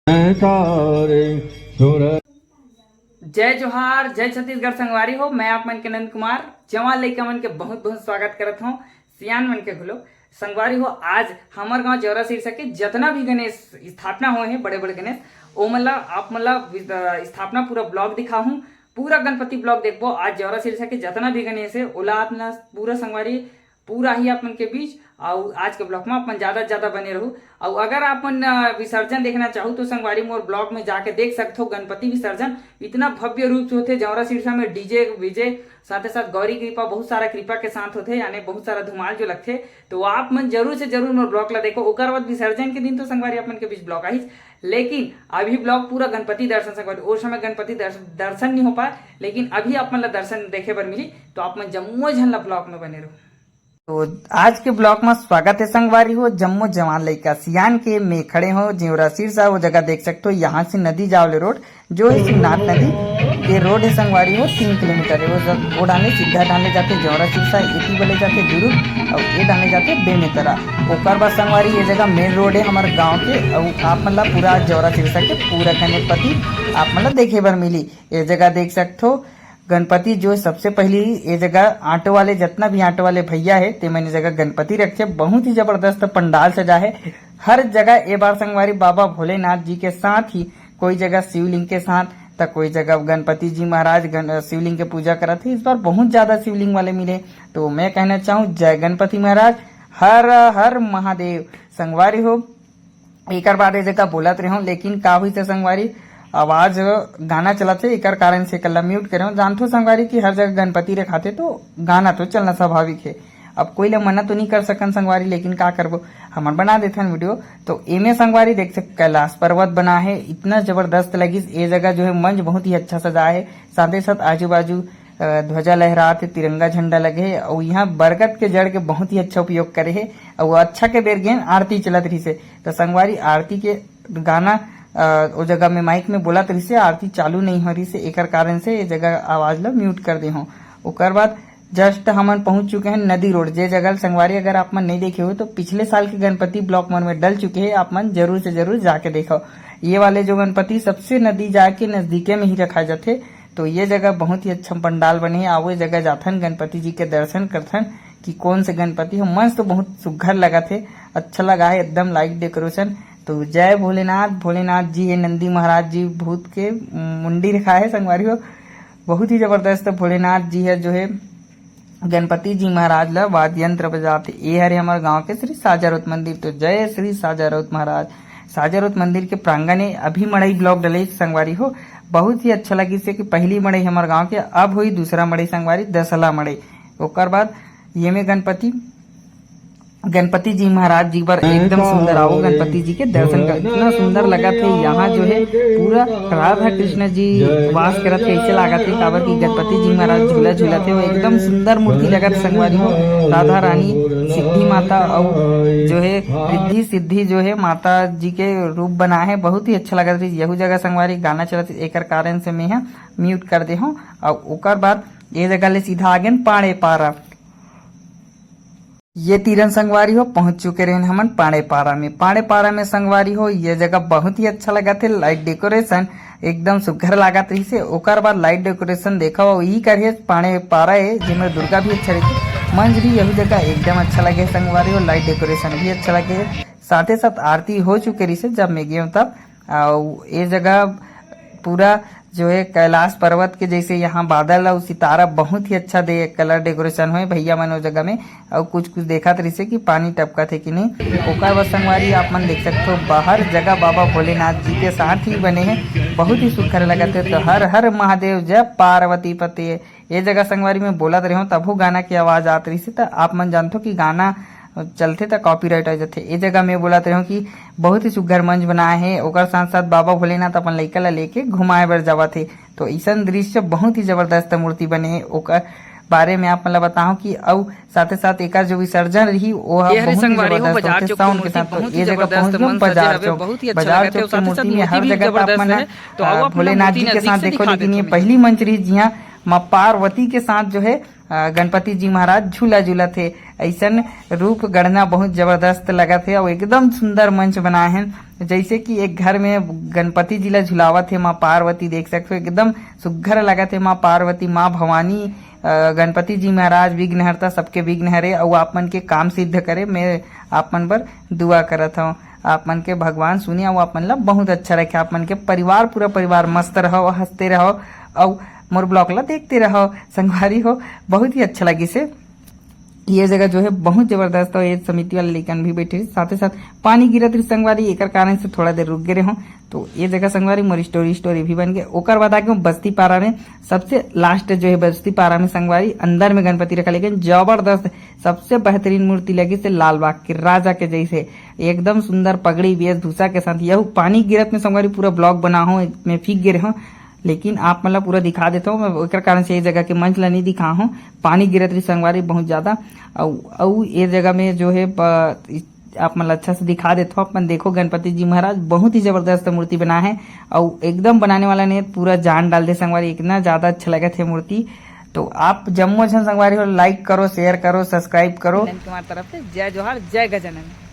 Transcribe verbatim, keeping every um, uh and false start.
जयकारे सुर जय जोहार, जय छत्तीसगढ़ संगवारी हो। मैं आप मन के नंद कुमार, जवान लइका मन के बहुत बहुत स्वागत करत हूँ। सियान मन के घलो संगवारी हो, आज हमर गांव जौरा सिरसा के जतना भी गणेश स्थापना होए हे, बड़े बड़े गणेश, ओमन ला आप मन ला वि-, अ, स्थापना पूरा ब्लॉग दिखाहूँ, पूरा गणपति ब्लॉग देखबो। आज जौरा सिरसा के जतना भी गणेश हे, ओला आप मन ला पूरा संगवारी पूरा ही आप मन के बीच, अउ आज के ब्लॉग में आप मन ज्यादा से ज्यादा बने रहू। अउ अगर आप मन, अ, विसर्जन देखना चाहू तो संगवारी मोर ब्लॉग में जाके देख सकथो। गणपति विसर्जन इतना भव्य रूप से होथे जौरा सिरसा में, डीजे वीजे, साथे साथ गौरी कृपा, बहुत सारा कृपा के साथ होथे, यानी बहुत सारा धुमाल जो लगथे। तो आप मन जरूर से जरूर मोर ब्लॉग ला देखो। ओकर बाद विसर्जन के दिन तो संगवारी आप मन के बीच ब्लॉग आही, लेकिन अभी ब्लॉग पूरा गणपति दर्शन संगवारी, ओ समय गणपति दर्शन, दर्शन नहीं हो पाए, लेकिन अभी आप मन ला दर्शन देखे बर मिली। तो आप मन जम्मो झन ला ब्लॉग में बने रहू। तो आज के ब्लॉग में स्वागत है संगवारी हो, जम्मो जवान लइका सियान के। मैं खड़े हो जेवरा सिरसा, वो जगह देख सकते हो, यहाँ से नदी जावले रोड जो है शिवनाथ नदी, ये रोड है संगवारी हो, तीन किलोमीटर है। वो जग-, वो डाले सीधा डाले जाते जेवरा सिरसा, एटी बले जाते दुरुग, और ये डाले जाते बेमेतरा। ओकर बाद संगवारी ये जगह मेन रोड है हमारे गांव के, और आप मतलब पूरा जेवरा सिरसा के पूरा गणपति आप मतलब देखे बर मिली। ये जगह देख सकते हो, गणपति जो सबसे पहली ये जगह ऑटो वाले, जितना भी ऑटो वाले भैया है, ते मन ये जगह गणपति रखे, बहुत ही जबरदस्त पंडाल सजा है। हर जगह ए बार संगवारी बाबा भोलेनाथ जी के साथ ही कोई जगह शिवलिंग के साथ, तो कोई जगह गणपति जी महाराज गण-, शिवलिंग के पूजा करत है। इस बार बहुत ज्यादा शिवलिंग वाले मिले, तो मैं कहना चाहूँ जय गणपति महाराज, हर हर महादेव। संगवारी हो, एकर बाद ए जगह बोलत रहे हूँ, लेकिन का हुई से संगवारी, आवाज गाना चलत हे, एकर कारण से एकर ला म्यूट करे हूँ। जानथो संगवारी कि हर जगह गणपति रखाथे तो गाना तो चलना स्वाभाविक है। अब कोई ला मना तो नहीं कर सकन संगवारी, लेकिन का करबो, हमन बना देथन वीडियो। तो एमे संगवारी देख सक कैलाश पर्वत बना है, इतना जबरदस्त लगिस। ए जगह जो है मंच बहुत ही अच्छा सजा है, साथे साथ आजू बाजू अ, ध्वजा लहरात हे, तिरंगा झंडा लगे हे, अउ यहाँ बरगद के जड़ के बहुत ही अच्छा उपयोग करे हे। अउ अच्छा के बेर गेन आरती चलत रहिसे, तो संगवारी आरती के गाना, अ, ओ जगह में माइक में बोलत रहिसे, आरती चालू नहीं हो रहिसे, एकर कारण से ये जगह आवाज ला म्यूट कर दे हो। ओकर बाद जस्ट हमन पहुंच चुके हैं नदी रोड, जे जगह संगवारी अगर आप मन नहीं देखे हो तो पिछले साल के गणपति ब्लॉग मन में डल चुके हैं, आप मन जरूर से जरूर जाके देखो। ये वाले जो गणपति सबसे नदी जाके नजदीके में ही रखा जाते, तो ये जगह बहुत ही अच्छा पंडाल बने हे। आओ, ये जगह जाथन, गणपति जी के दर्शन करथन कि कौन से गणपति हो। मस्त, बहुत सुघर लगत हे, अच्छा लगा है एकदम, लाइट डेकोरेशन। तो जय भोलेनाथ, भोलेनाथ जी हे, नंदी महाराज जी भूत के मुंडी रखा है संगवारी हो। बहुत ही जबरदस्त भोलेनाथ जी है जो है गणपति जी महाराज ला वाद्य यंत्र बजाते। ये हरे हमारे गांव के श्री साजा राउत मंदिर। तो जय श्री साजा राउत महाराज। साजा राउत मंदिर के प्रांगण में अभी मड़ई ब्लॉग डले संगवारी हो, बहुत ही अच्छा लगिस कि पहली मड़ई हमारे गांव के, अब हुई दूसरा मड़ई संगवारी, दसला मड़ई। ओकर बाद ये में गणपति, गणपति जी महाराज जी बर एकदम सुंदर। आओ, गणपति जी के दर्शन कर, इतना सुंदर लगत हे। यहाँ जो है पूरा राधा कृष्ण जी वास करत हे, ऐसे लागत हे, काबर कि गणपति जी महाराज झूला झूलत हे, वो एकदम सुंदर मूर्ति लगत हे संगवारी हो। राधा रानी, सिद्धि माता और जो है रिद्धि सिद्धि जो है माता जी के रूप बना है, बहुत ही अच्छा लगत हे। यहू जगह संगवारी गाना चलत हे, एकर कारण से मैं यहाँ म्यूट कर दे हूँ। और ओकर बाद ये जगह ले सीधा आ गेन पाड़े पारा। ये तीरन संगवारी हो, पहुंच चुके रहेन हमन पाड़े पारा में। पाड़े पारा में संगवारी हो, ये जगह बहुत ही अच्छा लगत हे, लाइट डेकोरेशन एकदम सुघर लागत रहिसे। ओकर बाद लाइट डेकोरेशन देखा हो, ई कर हे पाड़े पारा हे, जेमे दुर्गा भी अच्छा रहिथे, मंच भी यही जगह एकदम अच्छा लगे संगवारी हो, लाइट डेकोरेशन भी अच्छा लगे। साथे साथ आरती हो चुके रहिसे जब मैं गए तब। अउ ये जगह पूरा जो है कैलाश पर्वत के जैसे यहाँ बादल अउ सितारा बहुत ही अच्छा दे कलर डेकोरेशन होए भैया मन ओ जगह में। अउ कुछ कुछ देखत रहिसे कि पानी टपकत हे कि नहीं। ओकर बाद संगवारी आप मन देख सकते हो बाहर जगह बाबा भोलेनाथ जी के साथ ही बने हैं, बहुत ही सुघर लगत हे। तो हर हर महादेव जय पार्वती पते। ये जगह संगवारी में बोलत रहे हो तभो गाना की आवाज आत रहिसे, तो आप मन जानथो कि गाना चलथे त कॉपीराइट आ जाथे। ए जगह में बोलत रहे हो कि बहुत ही सुघर मंच बनाए हे, ओकर साथ साथ बाबा भोलेनाथ अपन लइका ला लेके घुमाए बर जावत हे। तो ऐसन दृश्य बहुत ही जबरदस्त मूर्ति बने हे, ओकर बारे में आप मन ला बताहूँ कि अउ साथे साथ एकर जो विसर्जन रही वो ह ये हरे बहुत ही संगवारी हो, जबरदस्त बाजार होथे चौक के साउंड के मूर्ति साथ। तो बहुत ही ये जगह जबरदस्त पहुंच गए मंच सजे बाजार हवे, चौक, बहुत ही अच्छा बाजार लगथे। चौक और के साथ साथ मूर्ति में मूर्ति हर भी जगह तो आप जबरदस्त मन है। तो आओ, आप पूरे मूर्ति नाजिक के नजदीक साथ से देखो, दिखा लेकिन ये देथन। पहली मंच रही जिहाँ माँ पार्वती के साथ जो है, अ, गणपति जी महाराज झूला झूलत हे। ऐसन रूप गढ़ना बहुत जबरदस्त लगत हे और एकदम सुंदर मंच बनाए हैं। जैसे कि एक घर में गणपति जी ला झुलावत हे माँ पार्वती, देख सकते हो एकदम सुग्घर लगत हे। माँ पार्वती, माँ भवानी, अ, गणपति जी महाराज विघ्नहर्ता, सबके विघ्न हरे, अउ आप मन के काम सिद्ध करे, मैं आप मन बर दुआ करत हूँ। आप मन के भगवान सुने अउ आप मन ला बहुत अच्छा रखे, आप मन के परिवार, पूरा परिवार मस्त रहो, हंसते रहो, अउ मोर ब्लॉग ला देखते रहो। संगवारी हो, बहुत ही अच्छा लगिस हे। ये जगह जो है बहुत जबरदस्त, और ये समिति वाले लइकन भी बैठे रहे, साथे साथ पानी गिरत रही संगवारी, एकर कारण से थोड़ा देर रुक गए रहो। तो ये जगह संगवारी मोर स्टोरी स्टोरी भी बन गए। ओकर बाद आके बस्ती पारा में, सबसे लास्ट जो है बस्ती पारा में संगवारी, अंदर में गणपति रखा, लेकिन जबरदस्त, सबसे बेहतरीन मूर्ति लगिस हे लाल बाग के राजा के जैसे, एकदम सुंदर पगड़ी वेशभूषा के साथ। यहू पानी गिरत में संगवारी पूरा ब्लॉग बना हो, मैं फीक गिरे हो, लेकिन आप मन ला पूरा दिखा देता हूँ मैं, एकर कारण से ये जगह के मंच ला नहीं दिखा हूँ। पानी गिरत रही संगवारी बहुत ज्यादा। अउ अउ ये जगह में जो है प-, आप मन ला अच्छा से दिखा देता हूँ। अपन देखो गणपति जी महाराज बहुत ही जबरदस्त मूर्ति बना है, अउ एकदम बनाने वाला ने पूरा जान डाल दे संगवारी, इतना ज्यादा अच्छा लगत है मूर्ति। तो आप जम्मो झन संगवारी हो, लाइक करो, शेयर करो, सब्सक्राइब करो। नंद कुमार तरफ से जय जोहार, जय गजानन।